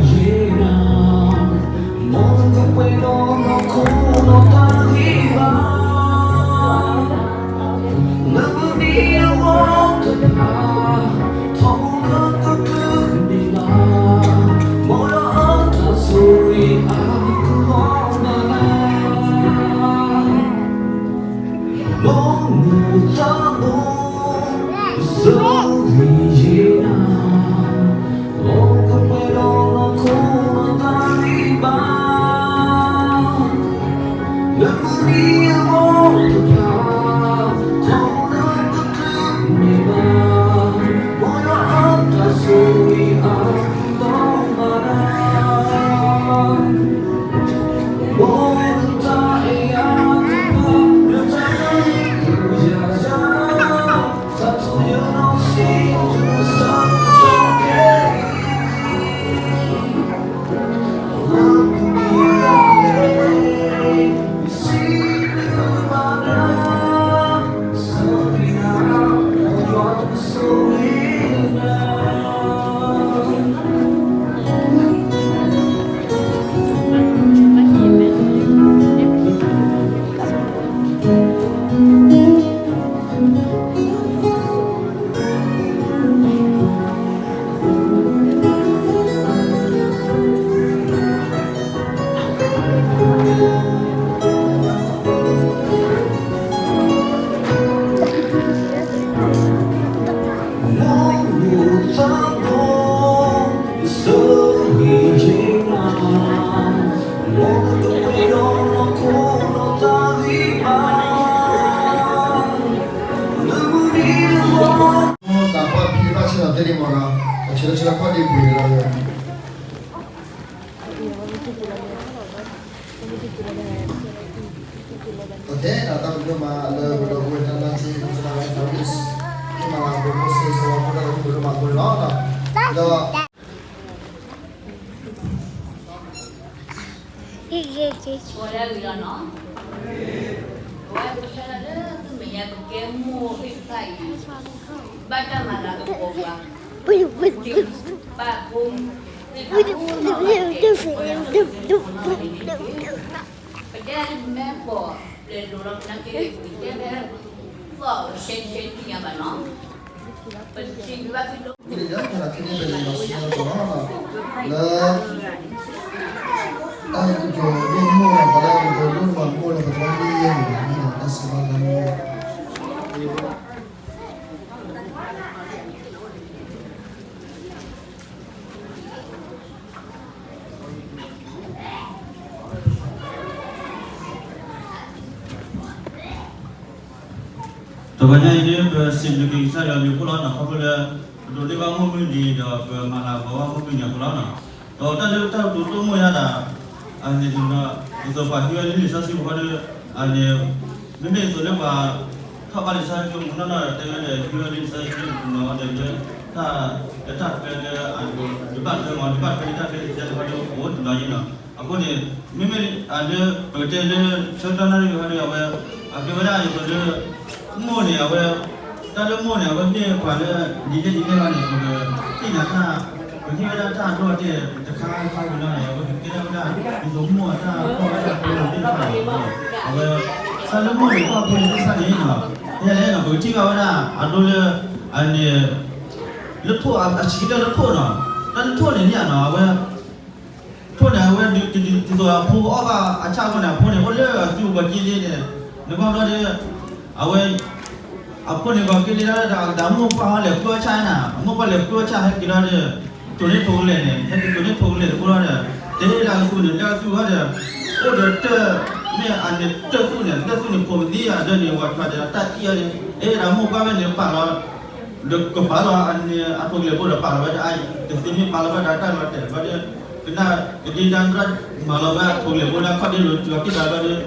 ဂီၢ်လီၤ. ဆဲးလီၤဆဲးလီၤခီၣ်ဒ့ပှ့ၤလီၤ. အ တၢ်ဘျုးဒိၣ်မး လၢပဒီပုၢ်ဝဲၢ်တၢ်လၢဆ့ ကစၢ်ဝဲ Paris မၤလၤကပီၤဖိစ့ စီၤဝါဖိတၢ်လၢမုၢ်ဒိၣ်မးအဃိန့ၣ်လီၤ. ဒီး ပဝဲပဆၢလၢသုမဲာ်ညါကကဲမိၢ်သ့ၣ်တဖၣ်အံၤ ဘၣ်တၢ်မၤလၤကပီၤပှၤ ပဖိသ့ၣ်တဖၣ် ပတဲလၢပမဲာ်ပီၢ် ပလဲၤလိၤလီၤကနၣ်က့ ပတဲဖဲ သီၣ်ရှဲရှဲတသ့ၣ်ညါဘၣ်နီၤ ပထံၣ်ဘၣ်သု လၢ တၢ်ကတိၤဒိၣ်မိၢ်လီၤ ပှၤလၢအကတိၤဒိၣ်မိၢ် မိၢ်လၢပသရၣ်န့ၣ်ယဲၢ်န့ၣ် မ့ၢ်လီၤတၢ်စံးဘၣ်လၢ တဂီၤညါအံၤဒ် ပစံးဘျုးက့ၤကစၢ်ယွၤအဘျုးအဖှိၣ်လီၤနီၤ ခီဖျိလၢ ပဒိးန့ၢ်ဘၣ်မုၢ်မုၢ်နံၤဒီး ပမၤလၤကပီၤဘၣ်မုၢ်မုၢ်နံၤအဃိလီၤနီၤ. ဒီးတၢ်လၢတၢ်ကတိၤဒိၣ်မိၢ်ယါဒၣ် အန့ၣ် ဒ်သိးပှၤဟံးဝဲလၢလံာ်စီဆှံပူၤဃီဒီး အန့ၣ် မ့မ့ၢ်ဒ်သိးလၢပှၤ ထီၣ်ဘၣ်လံာ်စီဆှံပူၤနီၢ်နီၢ်ဒီး တဲဝဲဒီး ဟံးဝဲလၢလံာ်စီဆှံပူၤနီၢ်ဒီး လၢ တၢ် တၢ်ထွဲလၢ အဒုးဘၣ်ထွဲမး ဒုးဘၣ်ထွဲလၢတၢ်ထွဲလၢတၢ်ထွဲဒီး အိၣ်တနီၤယဲနီၤ. အဃိန့ၣ် မ့မ့ၢ်လၢ ပကတဲလၢ ဆၢကတီၢ်နၣ်ရံၣ်ဝဲဒီး အဝဲ အကဲဝဲဒၣ်ဒ်သိးလၢ မိၢ်န့ၣ် အဝဲ တၢ်လၢမိၢ်န့ၣ် အဝဲမ့ၢ်ပှၤလၢ ဒ်လဲၣ်ဒ်လဲၣ်ဘၣ်န့ၣ် ပကသ့ၣ်ညါတၢ် ပဟ့ၣ်ဝဲဒၣ်တၢ်အဒိအတဲာ်တခါခါဝံၤလီၤန့ၣ် အဝဲကကဲထီၣ်ဝဲဒၣ် ဒ်သိးမိၢ်အတၢ်ကွၢ်ဝဲဒၣ်ဖိသ့ၣ်တဖၣ်န့ၣ် အဝဲ တၢ်လၢမိၢ်န့ၣ်ကွၢ်ဖိန့ၣ်သ့ၣ်တဖၣ်န့ၣ်နီၤ ဖဲလဲၣ်နီၤ ပကထံၣ်ဘၣ်ဝဲဒၣ် အဒိလၢ အန့ၣ် လၢထိၣ် အဆံးကတၢၢ်လၢထိၣ်နီၤ တၢ်လၢထိၣ်န့ၣ်န့ၣ်နီၤ အဝဲ ထိၣ်န့ၣ် အဝဲ ဒ်သိးအဖိကအီၣ်ဘၣ်အဆၣ်အဃိန့ၣ် အဖိန့ၣ် အိၣ်လၢအစုပူၤက့ၤလံန့ၣ် နကွၢ်ဘျီဒီး အဝဲ အဖိန့ၣ် ကီၤက့ၤလံဒီး အမိၢ်ပၢ်ဟီလဲၤဃုအီၣ်ဆၣ်န့ၣ် အမိၢ်ပၢ်လဲၤဃုအီၣ်ဆၣ်ဟဲက့ၤလီၤဒီး တိၢ်န့ၢ်ထိၣ်ကလဲာ်န့ၣ် ဟဲက့ၤတိၢ်န့ၢ်ထိၣ်ကလဲာ်တဘိလီၤဒီး တဲလၢအကသူန့ၣ် လၢအကသူအီၤဒီး အိၣ်ဒီးတၢၢ် မ့ၢ်အန့ၣ်တၢၢ်သူန့ၣ် တၢၢ်သူန့ၣ် ဖိးပသံအဒၢန့ၣ် ဝၤထွးဒီးတၢ်အံၣ်အီၤန့ၣ် အဲၣ်ဒၣ်မိၢ်ပၢ်ဝဲန့ၣ် ပာ်လီၤ ဒီးကပာ်လီၤအန့ၣ် အထိၣ်ကလဲာ်ဖိဒီး ပာ်လီၤဝဲဒၣ်အံၤ တသ့မ့ၢ်ပာ်လီၤဝဲဒၣ်တၢ်လီၤတဲာ်ဘျီဒီး ကနၣ်ကဒံတၢ်ရၣ်မၤလီၤဝဲအထိၣ်ကလဲာ်ဖိလၢအခီၣ်ဒ့လိၤ တုၤအက့ၢ်ဘၣ်ဘျီဒီး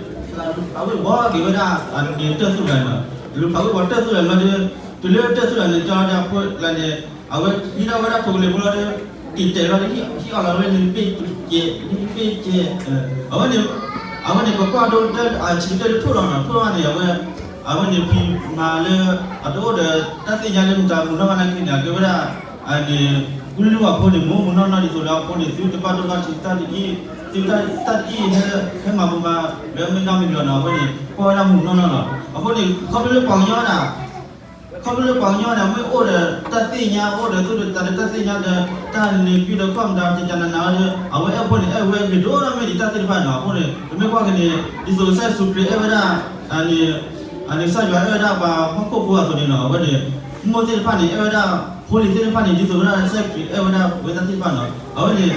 အဝဲဝီက့ၤဝဲဒၣ်အန့ၣ်တၢၢ်သူလၢၤန့ၣ် လူၤဖးဝဲပှၤတၢၢ်သူလၢၤဘျီဒီး တုၤလၢတၢၢ်သူလၢၤန့ၣ် ကၠီဒီးအဖိလၢန့ၣ် အဝဲဟံးထီၣ်ဝဲဒၣ်ထိၣ်ကလဲာ်ဖိလီၤဒီး တံာ်တဲာ်လီၤဒီး ဟံးအီၣ်လီၤဝဲန့ၣ် ပ့ၢ်ကဲ န့ၣ်ပ့ၢ်ကဲ အဝဲန့ၣ် အဝဲန့ၣ် ပကွၢ်ဒိတၢ်အဆံးကတၢၢ်လၢထိၣ်လီၤနီၤ ထိၣ်လီၤန့ၣ် အဝဲ အဝဲန့ၣ်ဖံးမၤလၢ အတအိၣ်ဒီးတၢ်သ့ၣ်ညါလၢမတၤမုၢ်နီၢ်ဘၣ်နာ်က့န့ၣ် အကဲဝဲဒၣ် အန့ၣ် ဝံလုၢ်အဖိန့ၣ် မ့ၢ်မုၢ်နီၢ်နီၢ်ဒ်သိးလၢအဖိန့ၣ် သုတဘၣ်ဒိဘၣ်ထံးတၢ်တအံၤ သုတၢ်တအံၤဟဲ ဟဲမၤပူၤမၤ လၢမ့ၢ်နီၢ်မ့ၢ်လီၤနီၤ အဝဲန့ၣ် ကွၢ်ဝဲဒၣ်မုၢ်နီၢ်နီၢ်လီၤ အဃိန့ၣ် ခီဖျိလၢပှၤကညီဒၣ် ခီဖျိလၢပှၤကညီန့ၣ် မ့ၢ်အိၣ်ဒီးတၢ်သ့ၣ်ညါ အိၣ်ဒီးသူၣ်ဒီးသးဒီးတၢ်သ့ၣ်ညါဒီး တၢ်န့ၣ်ပံၤဒီးခီၣ်မတၤ ကကနနၤဒီး အဝဲအဲၣ်ဖိန့ၣ် အဲၣ်ဝဲဂ့ၤဒိၣ်နီၢ်မ့ၢ်ဒံးတၢ်သ့ၣ်တဖၣ်နီၤ အဃိန့ၣ် ပမ့ၢ်ကွၢ်က့ၤန့ၣ် ဒ်သိးကစၢ်ယ့ၣ်ၡူးခရံာ်အဲၣ်ဝဲဒၣ် အန့ၣ် ကစၢ်ယွၤအဲၣ်ဝဲဒၣ်ပှၤဟီၣ်ခိၣ်ဖိအသိးန့ၣ်နီၤ အဝဲန့ၣ် မိၢ်သ့ၣ်တဖၣ်န့ၣ် အဲၣ်ဝဲဒၣ် ဖိလံၤသ့ၣ်တဖၣ်န့ၣ် ဒ်သိးဝဲဒၣ်ကစၢ်ခရံာ်အဲၣ်ဝဲဒၣ်ဝဲသ့ၣ်တဖၣ်နီၤ အဝဲန့ၣ်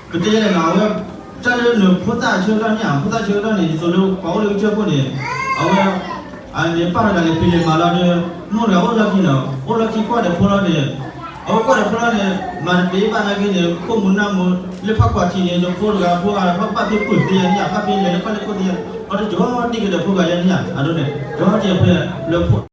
ပတဲယဲလဲၣ်နီၤ အဝဲ တၢ်လၢနဖိသၣ်ဆၢကတီၢ်န့ၣ် ဖိသၣ်ဆၢကတီၢ်န့ၣ် ဒ်သိးလၢပှၤအိၣ်လၢကစၢၢ်ခိၣ်န့ၣ် အဝဲ အန့ၣ်ပာ်တဂၤလဲၤဖံးလဲၤမၤလီၤဒီး မိၢ်တဂၤအိၣ်လီၢ်ခံနီၤ အိၣ်လီၢ်ခံကွၢ်ဒီးဖိလီၤန့ၣ် အဝဲကွၢ်ဒီးဖိလီၤန့ၣ် မၤတပ့ၤဘၣ်နာ်က့န့ၣ် ခိၣ်မူနၢ်မူ လၢဖးကွၢ်ထံးန့ၣ် နဖိတဂၤဖိဂၤဒီး ဘၣ်ဖဲပုၢ်သ့ယါန့ၣ် ဘၣ်ဖဲလဲၤလၢခီၣ်လၢခိၣ်သ့ယါ အီၤတကၠီတံၢ်ကဒီးဖိဂၤယါန့ၣ် အဒိန့ၣ် ကၠီတံၢ်အဖဲလၢ